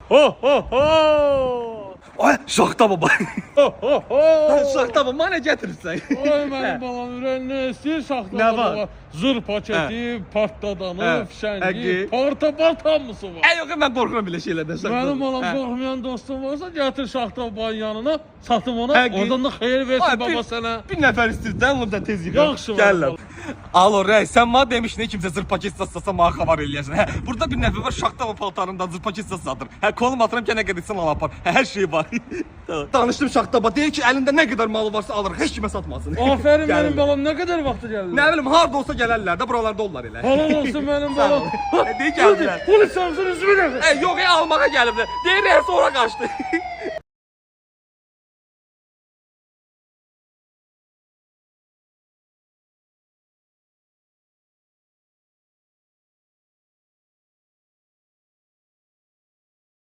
Ho ho ho! Ay, Şaxta baba. Ho ho ho! Şaxta baba, mənə gətiribsən. Oy mənim balam, ürək nə istəyir Şaxta Nə var? baba? Zır paketi, partladanı, Hə. fişəngi, Həqiqi. parta part hamısı var. Ə, yox, mən qorxuram belə şeylərdən Şaxta. Mənim balam Hə. qorxmayan dostum varsa gətir Şaxta babanın yanına, satım ona, Həqiqi. oradan da xeyir versin Ay, baba bir- sənə. Bir nəfər istəyir də, onu da tez yığır. Yaxşı, Gəl lan. balam. Alo rəis, sən mənə demişdin kimsə zırh paket satsa mənə xəbər eləyəsən. Hə, burada bir nəfər var, Şaxta baba paltarından zırh paket satır. Hə, kolum atıram ki, nə qədər istəsən al apar. Hə, hər şey var. Danışdım Şaxta baba, deyir ki, əlində nə qədər malı varsa alır, heç kimə satmasın. Aferin Gəlirlər. mənim balam, nə qədər vaxtı gəlirlər? Nə bilim, harda olsa gələrlər də, buralarda olurlar elə. Halal olsun mənim balam. Deyir gəldilər. Polis çağırsın üzümü də. Ə, yox, almağa gəliblər. Deyir, rəis ora qaçdı.